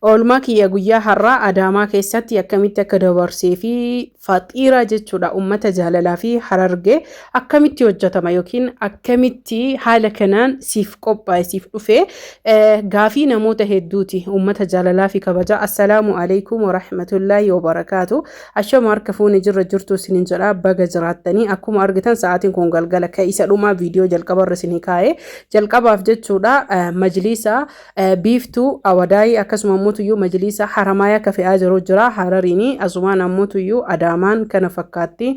Oolmaa kiyya guyyaa har'aa Adaamaa keessatti akkamitti akka dabarsee fi faxiiraa jechuudha ummata jaalalaa fi Harargee akkamitti hojjetama yookiin akkamitti haala kanaan siif qophaa'e siif dhufe gaafii namoota hedduuti. Ummata jaalalaa fi kabajaa, assalaamu alaikum warahmatullaahi wabarakaatu. Ashama, harka fuune, jirra jirtu isinin jedha, baga jiraattanii. Akkuma argitan sa'aatiin kun galgala ka isa dhumaa viidiyoo jalqabarra isinii kaa'e jalqabaaf jechuudha. Majliisa Biiftuu Awadaayii akkasuma ammoo majliisa Haramaayaa ka fe'aa jiru jira Harariini. Asumaan ammoo Adaamaan kana fakkaatti,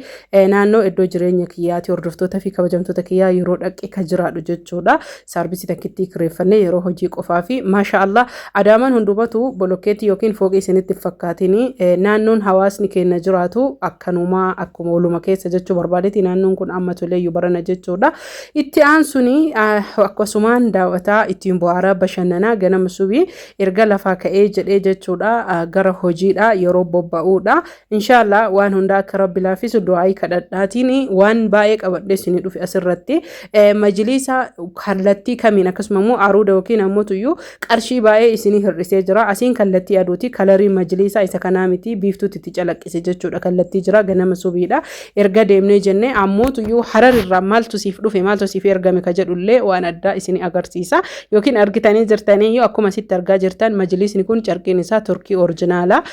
naannoo iddoo jireenya kiyyaati. Hordoftoota fi kabajamtoota kiyyaa, yeroo dhaqe ka jiraadhu jechuudha. Saarbisii takkittii kireeffannee yeroo hojii qofaa fi maasha Allah. Adaamaan hundumatu bolokkeetii yookiin fooqii isinitti fakkaatini. Naannoon hawaasni keenya jiraatu akkanumaa akkuma waluma keessa jechuu barbaadeeti. Naannoon kun amma toleeyyuu barana jechuudha. Itti aansuni akkasumaan daawwataa, ittiin bu'aaraa, bashannanaa, ganama subii erga lafaa ka'ee jedhee jechuudha gara hojiidha yeroo bobba'uudha. Inshaallah waan hundaa akka Rabbi laaffisu du'aayii kadhadhaatiin waan baay'ee qabadhee isinii dhufe. Asirratti majliisa kallattii kamiin akkasuma immoo aruuda yookiin ammoo tuyyuu qarshii baay'ee isinii hir'isee jira. Asiin kallattii aduuti. Kalariin majliisaa isa kanaa miti, biiftuutti itti calaqqise jechuudha. Kallattii jira, ganama subiidha. Erga deemnee jennee ammoo tuyyuu Harar irraa maaltu siif dhufe, maaltu siif ergame ka jedhullee waan addaa isinii agarsiisa. Yookiin argitanii jirtanii yoo akkuma asitti argaa jirtan majliisni kun carqiin isaa Turkii orjinaala.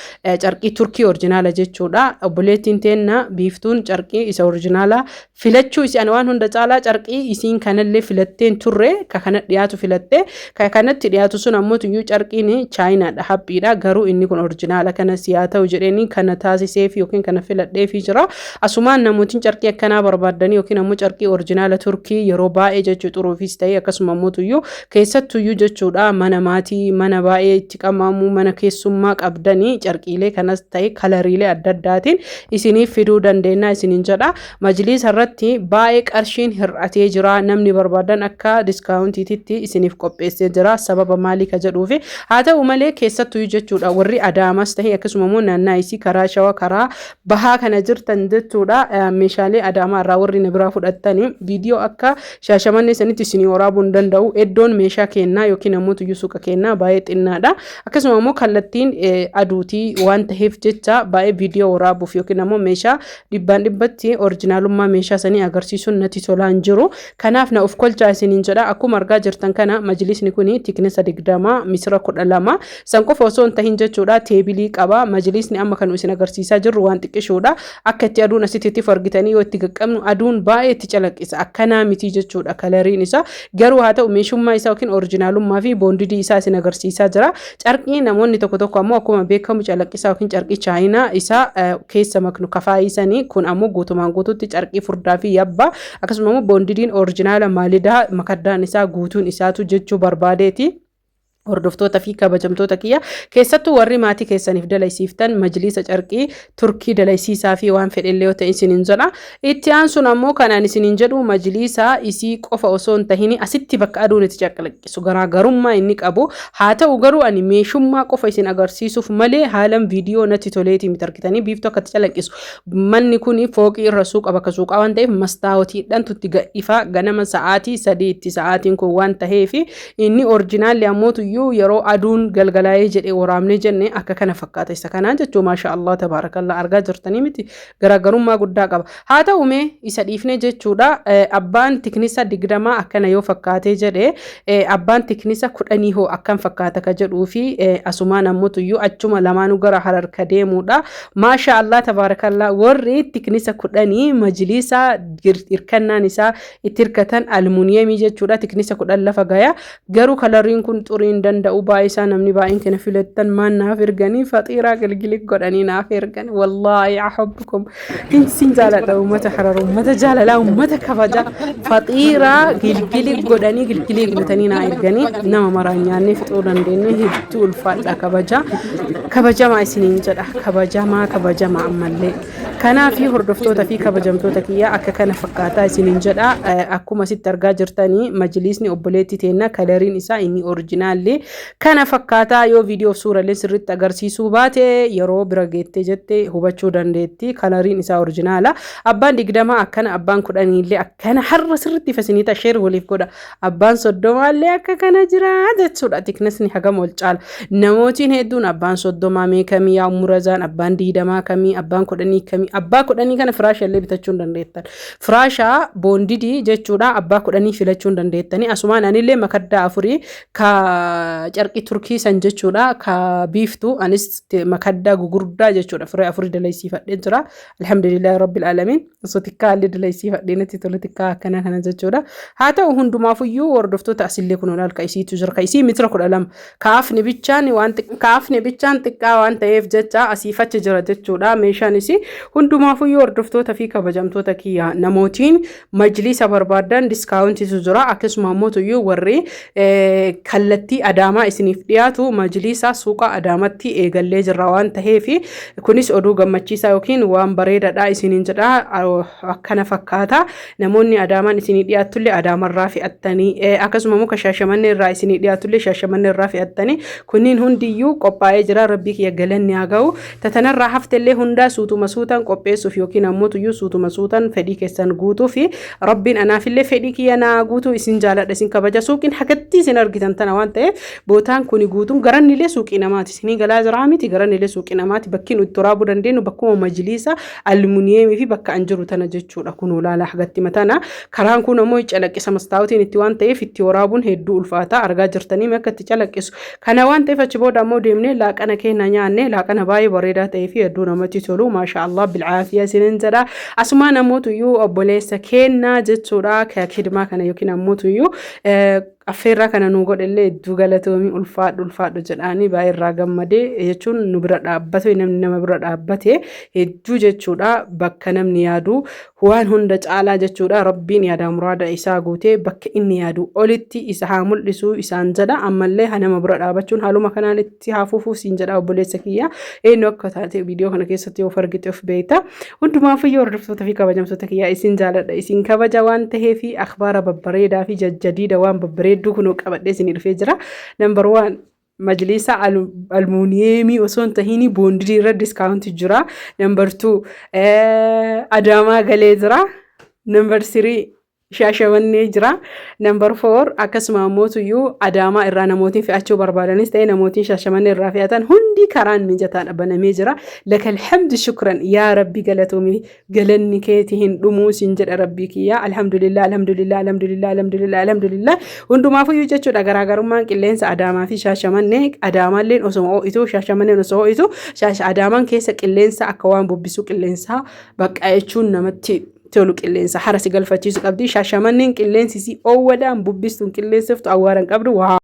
Carqii Turkii orjinaala jechuudha. Obboleettiin teenna Biiftuun carqii isa orjinaala filachuu isii, ani waan hunda caalaa carqii isiin kanallee filatteen turre, ka kana dhiyaatu filatte. Ka kanatti dhiyaatu sun ammoo tuyyuu carqiin Chaayinaadha, haphiidha. Garuu inni kun orjinaala kana si haa ta'u jedheeni kana taasiseef yookiin kana filadheefii jira. Asumaan namootiin carqii akkanaa barbaaddanii yookiin ammoo carqii orjinaala Turkii yeroo baay'ee jechuu xuruufis ta'e, akkasuma ammoo tuyyuu keessattuyyuu jechuudha, mana maatii, mana baay'ee itti qamaamuu, mana keessummaa qabdanii, carqiilee kanas ta'e kalariilee adda addaatiin isiniif fiduu dandeenya isiniin jedha. Majliisa irratti baay'ee qarshiin hir'atee jira. Namni barbaadan akka discountiititti isiniif qopheessee jira. Sababa maalii ka jedhuufi haa ta'u malee, keessattuyyuu jechuudha warri Adaamas ta'e, akkasuma immoo naannaa isii karaa Shawa, karaa bahaa kana jirtan jechuudha, meeshaalee Adaamaa irraa warri na biraa fudhattanii viidiyoo akka Shaashamannee sanitti isinii waraabuu hin danda'u. Iddoon meeshaa kennaa yookiin ammoo tuyyuu suuqa kennaa baay'ee xinnaadha. Akkasuma immoo kallattiin aduutii waan ta'eef jecha baay'ee viidiyoo waraabuuf yookiin ammoo meeshaa dhibbaan dhibbatti orjinaalummaa meeshaa sanii agarsiisuun natti tolaa hin jiru. Kanaaf na of kolchaa isiniin jedha. Akkuma argaa jirtan kana majlisni kun thicknessa 20, misira 12. San qofa osoo hin tahin jechuudha teebilii qaba. Majlisni amma kan isin agarsiisaa jirru waan xiqqishuudha. Akka itti aduun asitti itti argitanii yoo itti qaqqabnu aduun baay'ee itti calaqqisa. Akkanaa miti jechuudha kalariin isaa. Garuu haa ta'u, meeshummaa isaa yookiin orjinaalummaa fi boondidii isaa isin agarsiisaa jira. Carqii namoonni tokko tokko ammoo akkuma beekamu calaqqisaa yookiin carqii Chaayinaa isaa keessa maknu kafaayisanii, kun ammoo guutumaan guutuutti carqii furdaa fi yabbaa, akkasuma immoo boondidiin orjinaala maalidaa, makaddaan isaa guutuun isaatu jechuu barbaadeeti. Hordoftoota fi kabajamtoota kiyya, keessattuu warri maatii keessaniif dalaysiiftan majliisa carqii Turkii dalaysiisaa fi waan fedhellee yoo ta'e isiniin jedha. Itti aansuun ammoo kan ani isiniin jedhu majliisa isii qofa osoo hin tahini asitti bakka aduun itti caqalaqqisu garaagarummaa inni qabu haa ta'u, garuu ani meeshummaa qofa isin agarsiisuuf malee haalan viidiyoo natti toleetii miti. Argitanii biiftuu akka itti calaqqisu. Manni kun fooqii irra suuqa, bakka suuqaa waan ta'eef mastaawotiidhaan tutti ifaa. Ganama sa'aatii 3tti sa'aatiin kun waan ta'eef, inni orjinaalli ammootuyyuu yeroo aduun galgalaa'ee jedhee waraabnee jenne akka kana fakkaata. Isa kanaa jechuun maasha Allah tabaarakallaa, argaa jirtanii miti, garaagarummaa guddaa qaba. Haa ta'u mee isa dhiifnee jechuudha, abbaan thicknessa 20 akkana yoo fakkaatee jedhe, abbaan thicknessa 10 hoo akkam fakkaata ka jedhuu fi asumaan ammootuyyuu achuma lamaanuu gara Harar ka deemuudha. Maasha Allah tabaarakallaa, warri thicknessa 10 majliisa hirkannaan isaa itti hirkatan almuuniyemii jechuudha. Thicknessa 10 lafa gaya. Garuu kalariin kun xurii hin danda'u. Baay'ee isaa namni baay'een kana filattan maan naaf erganii faxiiraa gilgili godhanii naaf ergan. Wallaahi ahobbukum, sin jaaladha. Uummata Harar, uummata jaalalaa, uummata kabajaa, faxiiraa gilgili godhanii gilgilii godhatanii naa erganii nama maraan nyaannee fixuu dandeenye. Hedduu ulfaadha, kabajaa kabajamaa isiniin jedha, kabajamaa kabajamaa ammallee. Kanaaf hordoftoota fi kabajamtoota kiyyaa, akka kana fakkaataa isiniin jedha. Akkuma asitti argaa jirtanii majliisni obboleettii teenna kalariin isaa inni originaalli fide kana fakkaataa. Yoo viidiyoof suurallee sirriitti agarsiisuu baate, yeroo bira geettee jette hubachuu dandeetti. Coloriin isaa originala. Abbaan 20 akkana, abbaan 10illee akkana. Har'a sirriitti fasiniita share waliif godha. Abbaan 30llee akka kana jira jechuudha. Thicknessni hagam ol caala. Namootiin hedduun abbaan 30 mee kamii, yaa murazaan abbaan 20 kamii, abbaan 10 kamii? Abbaa 10 kana firaasha illee bitachuu hin dandeettan. Firaasha bondedii jechuudha, abbaa 10 filachuu hin dandeettani. Asumaan anillee makaddaa afurii ka carqii Turkii san jechuudha, ka biiftu, anis makaddaa gugurdaa jechuudha, firee afurii dalaysiifadhee jira. Alhamdulillahi rabbil alamin. Osoo xiqqaa illee dalaysiifadhee natti tole, xiqqaa akkana kana jechuudha. Haa ta'u, hundumaafuyyuu hordoftoota, asillee kun olaal ka isiitu jira. Ka isii mitira 12. Kaafni bichaan waan, kaafni bichaan xiqqaa waan ta'eef jecha asiifachi jira jechuudha meeshaan isii. Hundumaafuyyuu hordoftoota fi kabajamtoota kiyya, namootiin majliisa barbaadan discountiitu jira. Akkasuma ammoo warri kallattii Adaamaa isiniif dhiyaatu, majliisa suuqa Adaamatti eegallee jirra waan ta'eef, kunis oduu gammachiisaa yookiin waan bareedaadha isiniin jedha. Akkana fakkaata. Namoonni Adaamaan isinii dhiyaattullee Adaamarraa fe'attanii, akkasuma muka Shaashamannee irraa isinii dhiyaatullee Shaashamannee irraa fe'attanii, kunniin hundiyyuu qophaa'ee jira. Rabbii kiyya galanni haa ga'u. Tatanarraa haftellee hundaa suutuma suutan qopheessuuf yookiin ammoo tuyyuu suutuma suutan fedhii keessan guutuu fi Rabbiin anaafillee fedhii kiyya naa guutuu. Isin jaaladha, isin kabaja. Suuqiin hagatti isin argitan tana waan ta'eef, bootaan kuni guutuun garannillee suuqii namaati. Isinii galaa jiraa miti? Garannillee suuqii namaati. Bakki nu itti waraabuu dandeenyu bakkuma majliisa almuniyeemii fi bakka an jiru tana jechuudha. Kun olaala hagatti matana. Karaan kun ammoo calaqqisa mastaawutiin itti waan ta'eef, itti waraabuun hedduu ulfaata. Argaa jirtanii akka itti calaqqisu kana waan ta'eef, achi booda ammoo deemnee laaqana keenya nyaanne. Laaqana baay'ee bareedaa ta'ee fi hedduu namatti tolu. Maasha Allah, bilcaafiya isinin jedha. Asumaan ammootuyyuu obboleessa kennaa jechuudha, ka kidmaa kana yookiin ammootuyyuu affeerraa kana nu godhellee hedduu galatoomii, ulfaadhu ulfaadhu jedhaanii. Baay'ee irraa gammadee jechuun nu bira dhaabbate. Namni nama bira dhaabbate hedduu jechuudha, bakka namni yaadu waan hunda caalaa jechuudha. Rabbiin yaada muraada isaa guutee bakka inni yaadu olitti isa haa mul'isu isaan jedha. Ammallee nama bira dhaabachuun haaluma kanaan itti haa fufuu siin jedha. Obboleessa kiyya, eenyu akka taate viidiyoo kana keessatti of argite of beekta. Hundumaafuyyuu hordoftoota fi kabajamtoota kiyyaa, isin jaaladha, isin kabaja waan ta'eef, akhbaara babbareedaa fi jajjadiida waan babbareedduu kunoo qabadhee isinii dhufee jira. Number one, majliisa almuuniyeemii osoo hin tahiin bondedii irra discounti jira. Number two, Adaamaa galee jira. Number three, Shaashamannee jira. Number four, akkasuma ammootuyyuu Adaamaa irraa namootiin fe'achuu barbaadanis ta'e namootiin Shaashamannee irraa fe'atan hundi karaan mijataan banamee jira. Lakal hamdu shukran, yaa Rabbi galatoomi, galanni keeti hin dhumuu siin jedha Rabbii kiyya. Alhamdulillah, alhamdulillah, alhamdulillah, alhamdulillah, alhamdulillah. Hundumaafuyyuu jechuudha, garaagarummaan qilleensa Adaamaa fi Shaashamannee, Adaamaalleen osoo ho'itu, Shaashamanneen osoo ho'itu, Adaamaan keessa qilleensa akka waan bubbisuu qilleensaa bakka jechuun namatti tolu, qilleensa hara si galfachiisu qabdi. Shaashamanneen qilleensi si oowwadhaan bubbistuun qilleensiftu awwaaran qabdu. Waa.